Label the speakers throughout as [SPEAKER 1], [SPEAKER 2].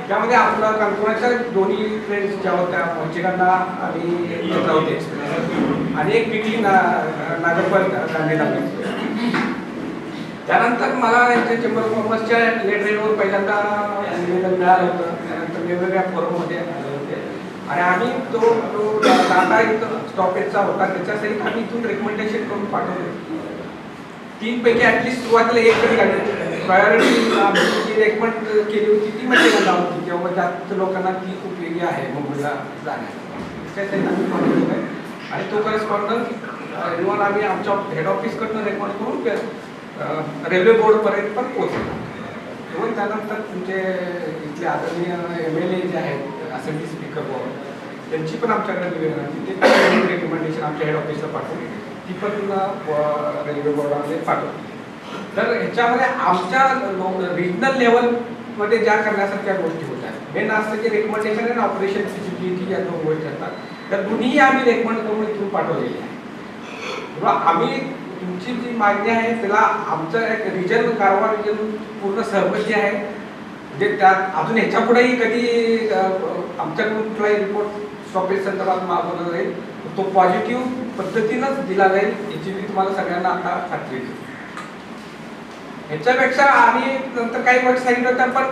[SPEAKER 1] त्यामध्ये आपला काणकोणाच्या दोन्ही ट्रेन्स ज्या होत्या, मोचेगंडा आणि चंद्रावती एक्सप्रेस आणि एक विकली नागरपाल गांधीधाम एक्सप्रेस. त्यानंतर मला यांच्या चेंबर ऑफ कॉमर्सच्या लेटरहेडवर पहिल्यांदा निवेदन मिळालं होतं. त्यानंतर वेगवेगळ्या फोरममध्ये आले होते आणि आम्ही तो जो डाटा इथं स्टॉपेजचा होता त्याच्यासहित आम्ही इथून रेकमेंडेशन करून पाठवले. 3 पैकी ॲटलिस्ट सुरुवातीला एक तरी गाडी प्रायोरिटी आम्ही जी रेकमेंड केली होती ती मच्छीगंडा होती, किंवा जास्त लोकांना ती उपयोगी आहे मुंबईला जाण्यास, त्याच्यासहित आम्ही पाठवलेलं आहे. आणि तो करस्पॉन्डन्स इव्हन आम्ही आमच्या हेड ऑफिसकडनं रेकमेंड करून रेल्वे बोर्डपर्यंत पण पोहोचलो. इव्हन त्यानंतर तुमचे इथले आदरणीय MLA जे आहेत असेंब्ली स्पीकर बोर्ड त्यांची पण आमच्याकडे निवेदन होती, ते पण रेकमेंडेशन आमच्या हेड ऑफिसला पाठवून ती पण रेल्वे बोर्डामध्ये पाठवली. तर ह्याच्यामध्ये आमच्या रिजनल लेवलमध्ये ज्या करण्यासारख्या गोष्टी होत्या, मेन असतं की रेकमेंडेशन आणि ऑपरेशन फिजिबिलिटी या 2 गोष्टी असतात, त्या दोन्हीही आम्ही रेकमेंड करून इथून पाठवलेली आहे. किंवा आम्ही तुमची जी मागणी आहे त्याला आमचं एक रिजन कारवार रिजन पूर्ण सहमती आहे. म्हणजे त्यात अजून ह्याच्या पुढेही कधी आमच्याकडून कुठलाही रिपोर्ट स्टॉपेज संदर्भात मागवला जाईल तो पॉझिटिव्ह पद्धतीनंच दिला जाईल याची मी तुम्हाला सगळ्यांना आता खात्री देतो. ह्याच्यापेक्षा आम्ही नंतर काही वर्ष सांगितलं होतं, पण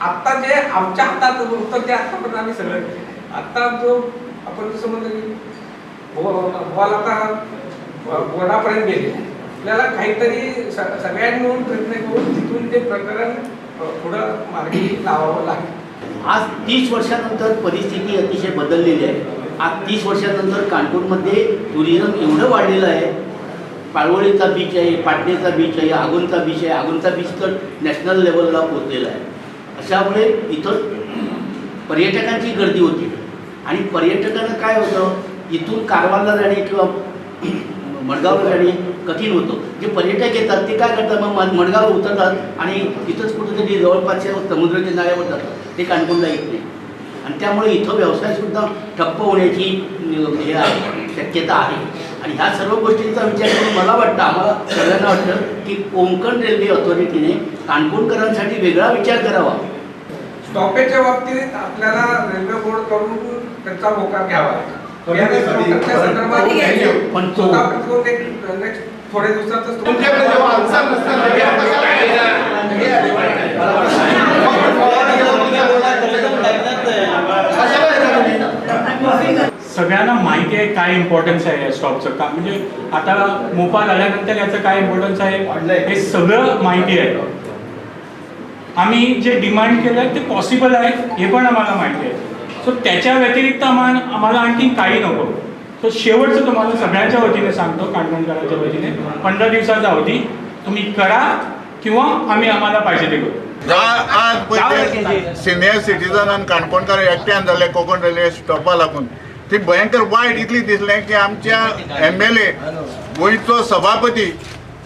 [SPEAKER 1] आत्ता जे आमच्या हातात होतं ते आत्तापर्यंत आम्ही सगळं केलं. आत्ता जो आपण जसं म्हणतो की बॉल आता बोर्डापर्यंत गेले, आपल्याला काहीतरी सगळ्यांनी मिळून प्रयत्न करून तिथून ते प्रकरण पुढं मार्गी लावावं लागेल.
[SPEAKER 2] आज 30 वर्षानंतर परिस्थिती अतिशय बदललेली आहे. आज 30 वर्षानंतर काणकोणमध्ये टुरिझम एवढं वाढलेलं आहे. पाळवळीचा बीच आहे, पाटणेचा बीच आहे, आगोनचा बीच आहे. आगोनचा बीच तर नॅशनल लेवलला पोचलेला आहे. अशामुळे इथं पर्यटकांची गर्दी होती आणि पर्यटकांना काय होतं, इथून कारवारला जाणे किंवा मडगावला जाणे कठीण होतं. जे पर्यटक येतात ते काय करतात, मग मडगावला उतरतात आणि इथंच कुठेतरी जवळपासच्या समुद्रकिनाऱ्यावर जातात, ते काणकोणला येत नाही. आणि त्यामुळे इथं व्यवसायसुद्धा ठप्प होण्याची हे आहे, शक्यता आहे. आणि ह्या सर्व गोष्टींचा विचार करून मला वाटतं, आम्हाला सगळ्यांना वाटतं की कोंकण रेल्वे ऑथॉरिटीने काणकोणकरांसाठी वेगळा विचार करावा.
[SPEAKER 1] स्टॉपेजच्या बाबतीत आपल्याला रेल्वे बोर्ड कडून त्यांचा होकार घ्यावा लागेल.
[SPEAKER 2] पण
[SPEAKER 1] नेक्स्ट थोड्या दिवसातच
[SPEAKER 3] सगळ्यांना माहिती आहे काय इम्पॉर्टन्स आहे या स्टॉपचं. का म्हणजे आता मोपा झाल्यानंतर याचं काय इम्पॉर्टन्स आहे हे सगळं माहिती आहे. आम्ही जे डिमांड केलं ते पॉसिबल आहे हे पण आम्हाला माहिती आहे. सो त्याच्या व्यतिरिक्त आम्हाला आणखी काही नको. सो शेवटचं तुम्हाला सगळ्यांच्या वतीने सांगतो, काणकोणकरांच्या वतीने 15 दिवसाचा अवधी तुम्ही करा किंवा आम्ही आम्हाला पाहिजे ते करू.
[SPEAKER 4] आज पळय सिनियर सिटीजन आनी काणकोणकार एकट्यान जाले कोंकण रेल्वे स्टॉपा लागून. ती भयंकर वायट इतली दिसलें की आमच्या MLA गोंयचो सभापती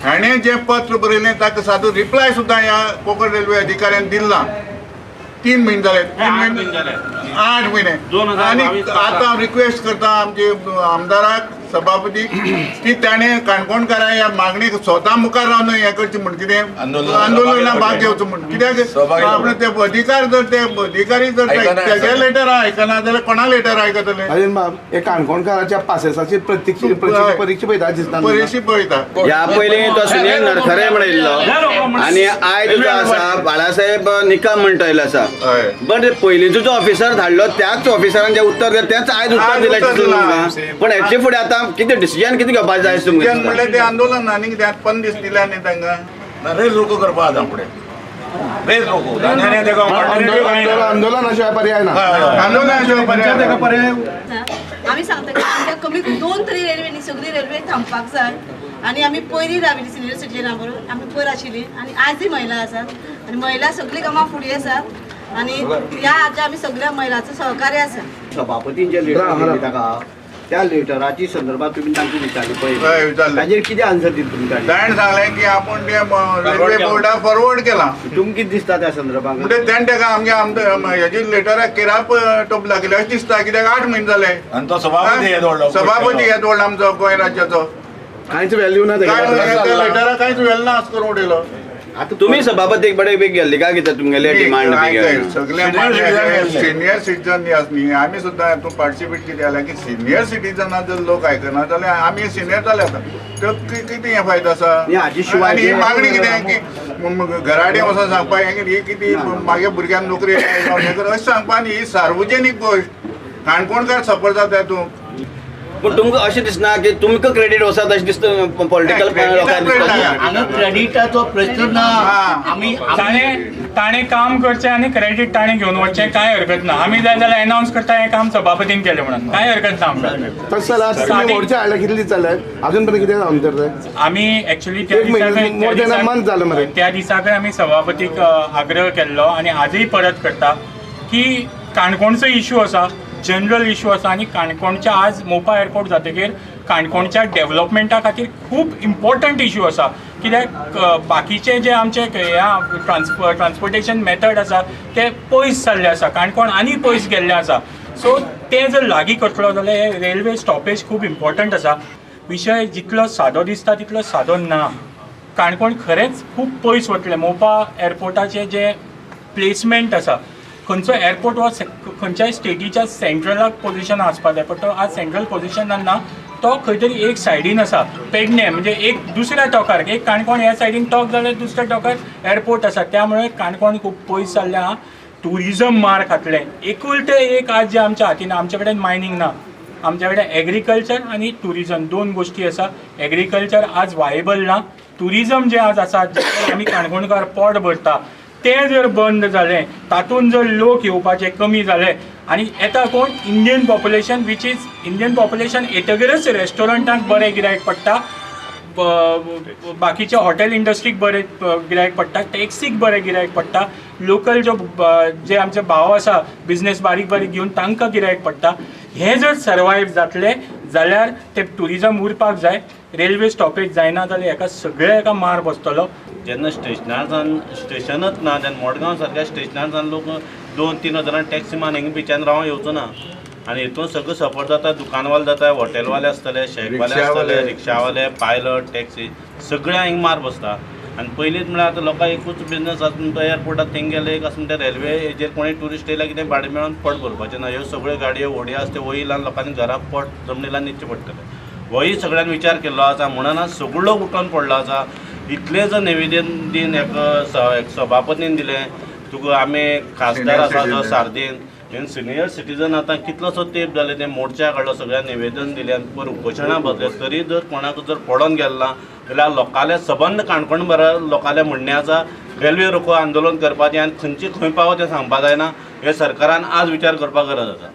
[SPEAKER 4] हाणें जें पत्र बरयलें ताका सादो रिप्लाय सुद्दां ह्या कोंकण रेल्वे अधिकाऱ्यान दिल ना. 3 म्हयने जाले, 8 म्हयने. आनी आतां हांव रिक्वेस्ट करता आमचे आमदाराक सभापती की ताणें काणकोणकारां ह्या मागणेक स्वता मुखार रावन हें करचें म्हण कितें आंदोलना भाग घेवचो म्हण. कित्याक आपणे ते अधिकार जर ते अधिकारी जर तेगे लेटर आयकना जाल्यार कोणा लेटर आयकतले.
[SPEAKER 5] अजून हे काणकोणकाराच्या पासेसाची प्रत्यक्ष परीक्षा पळयता दिसता,
[SPEAKER 4] परीक्षा पळयता.
[SPEAKER 6] ह्या पयलीं तो सुनील नरखरे म्हणिल्लो आनी आयज जो आसा बाळासाहेब निकम म्हणटा आयलो आसा. बट पयलींचो जो ऑफिसर धाडलो त्याच ऑफिसरान जें उत्तर दिलें तेच आयज उत्तर दिलें तुमकां. पण हेचे फुडें आतां कितें डिसिजन कितें घेवपाक जाय तुमकां?
[SPEAKER 4] म्हणल्यार तें आंदोलन आनी कितें 15 दीस दिले आनी तांकां
[SPEAKER 7] रेल रोको करपा आतां फुडें. रेल रोको
[SPEAKER 5] आंदोलना पर्याय ना,
[SPEAKER 4] आंदोलना पर्याय.
[SPEAKER 8] आमी सांगता की आमकां कमी 2 तरी रेल्वे न्ही, सगळी रेल्वे थांबपाक जाय. आनी आमी पयलीं राविल्ली सिनियर सिटीजना बरोबर आमी पयर आशिल्ली आनी आजूय महिला आसात आनी महिला सगळीं कामां फुडें आसात आनी ह्या हाच्या आमी सगळ्या महिलांचो सहकार्य आसा.
[SPEAKER 2] सभापतीन जे लेटर दिली ताका त्या लेटराची संदर्भात तुम्ही तांकां विचारले पळय, ताजेर कितें आन्सर दिले तुमी?
[SPEAKER 4] ताणें सांगलें की आपूण ते रेल्वे बोर्डाक फॉरवर्ड केलां.
[SPEAKER 2] तुमकां कितें दिसता त्या संदर्भात?
[SPEAKER 4] म्हणजे ताणें ताका आमगे हेजी लेटराक किराप टोप लागले अशें दिसता. कित्याक 8 म्हयने जाले
[SPEAKER 7] आनी तो सभापती हे दवरलो,
[SPEAKER 4] सभापती हे दवरलो आमचो गोंय राज्याचो.
[SPEAKER 5] कांयच व्हॅल्यू ना
[SPEAKER 4] त्या लेटराक, कांयच व्हॅल्यू ना अशें करून उडयलो.
[SPEAKER 6] तुम्ही सभापतीक बडे बेग गेल्ले काय कितें तुमगेले डिमांड?
[SPEAKER 4] सगळे सिनियर सिटीजन न्ही, आमी सुद्दां हातूंत पार्टिसिपेट कितें जालें की सिनियर सिटीजना जर लोक आयकना जाल्यार आमी सिनियर जाले आतां तर कितें हें फायदो आसा? आनी ही मागणी कितें की घराडे वचोन सांगपाक ही कितें मागीर भुरग्यांक नोकरी हें कर अशें सांगपा न्ही. ही सार्वजनीक गोश्ट, काणकोणकार सफर जाता हितून.
[SPEAKER 6] पूण तुमकां अशें दिसना की तुमकां क्रेडीट वचत अशें दिसता पॉलिटिकल लोकांक?
[SPEAKER 2] हांगा क्रेडिटाचो प्रश्न ना. आमी
[SPEAKER 3] ताणें काम करचें आनी क्रेडीट ताणें घेवन वचचें, कांय हरकत ना. आमी जाय जाल्यार एनावन्स करता हें काम सभापतीन केलें म्हणून, कांय हरकत ना आमकां.
[SPEAKER 5] तशें जाल्यार मोर्चा हाडल्या कितले दीस जाले अजून पर्यंत कितें जावन तर तें?
[SPEAKER 3] आमी एक्चुअली त्या दिसाकय आमी सभापतीक आग्रह केल्लो आनी आजूय परत करता की काणकोणचो इशू आसा, जनरल इशू आसा आनी काणकोणच्या आज मोपा एअरपोर्ट जातकीर काणकोणच्या डेवलपमेंटा खातीर खूब इम्पॉर्टंट इशू आसा. कित्याक बाकीचे जे आमचे ह्या ट्रान्सपोर्टेशन मेथड आसा ते पयस जाल्ले आसा, काणकोण आनी पयस गेल्ले आसा. सो तें जर लागीं करतलो जाल्यार हे रेल्वे स्टॉपेज खूब इम्पॉर्टंट आसा. विशय जितलो सादो दिसता तितलो सादो ना. काणकोण खरेंच खूब पयस वतलें. मोपा एअरपोर्टाचें जें प्लेसमेंट आसा, खंयचो एअरपोर्ट हो खंयच्याय स्टेटीच्या सेंट्रलाक पोजिशन आसपाक जाय, पण तो आज सेंट्रल पोजिशनान ना, तो खंय तरी एक सायडीन आसा. पेडणे म्हणजे एक दुसऱ्या टोकार, एक काणकोण ह्या सायडीन टोक जाल्यार दुसऱ्या टोकार एअरपोर्ट आसा. त्यामुळे काणकोण खूब पयस जाल्लें आहा. ट्युरिजम मार खातलें. एकुलतें एक आज जें आमच्या हातीन, आमचे कडेन मायनींग ना, आमच्या कडेन एग्रीकल्चर आनी ट्युरिजम दोन गोश्टी आसा. एग्रीकल्चर आज वायबल ना, ट्युरिजम जें आज आसा आमी काणकोणकार पोट भरता तें जर बंद जालें, तातूंत जर लोक येवपाचे कमी जाले आनी येता कोण Indian population, which is Indian population येतगीरच रेस्टॉरंटांक बरें गिरायक पडटा, बाकीच्या हॉटेल इंडस्ट्रीक बरें गिरायक पडटा, टॅक्सीक बरें गिरायक पडटा, लोकल जो जे आमचे भाव आसा बिजनेस बारीक बारीक घेवन तांकां गिरायक पडटा. हें जर सर्वायव जातलें जाल्यार तें ट्युरिजम उरपाक जाय. रेल्वे स्टॉपेज जायना जाल्यार हेका सगळ्या हेका मार बसतलो.
[SPEAKER 9] जेन्ना स्टेशनार जावन स्टेशनच ना तेन्ना मडगांव सारक्या स्टेशनार जावन लोक 2-3 हजारान टॅक्सी मारून हिंगा बिचान रावंक येवचो ना. आनी हितून सगळें सफर जाता, दुकानवाले जाता, हॉटेलवाले आसतले, शेकवाले आसतले, रिक्षावाले, पायलट, टॅक्सी सगळ्या हिंगा मार बसता. आनी पयलींच म्हळ्यार आतां लोकांक एकूच बिजनस आसा म्हणटा एअरपोर्टार थिंग गेले एक आसा म्हणटा रेल्वे हेजेर कोणूय ट्युरिस्ट येयल्यार कितें भाडें मेळोन पोट भरपाचें ना. ह्यो सगळ्यो गाडयो व्हडयो आसा त्यो वयल्यान लोकांनी घरा पोट जमनील्यान न्हिदचें पडटलें. होय सगळ्यान विचार केल्लो आसा म्हणून आज सगळो उठोन पडलो आसा. इतलें जर निवेदन दिन एक सभापतीन दिलें तुका आमी खासदार आसा जो सार्दीन सिनियर सिटीजन आतां कितलोसो तेंप जाले ते मोर्चा काडलो, सगळ्यांक निवेदन दिलें आनी पर उपोशणां बसले, तरी जर कोणाक जर पडोन गेलो ना जाल्यार लोकांले सबंद काणकोण भरा लोकांले म्हणणें आसा रेल्वे रोको आंदोलन करपाचें आनी खंयची खंय पावो तें सांगपाक जायना. हें सरकारान आज विचार करपाक गरज आसा.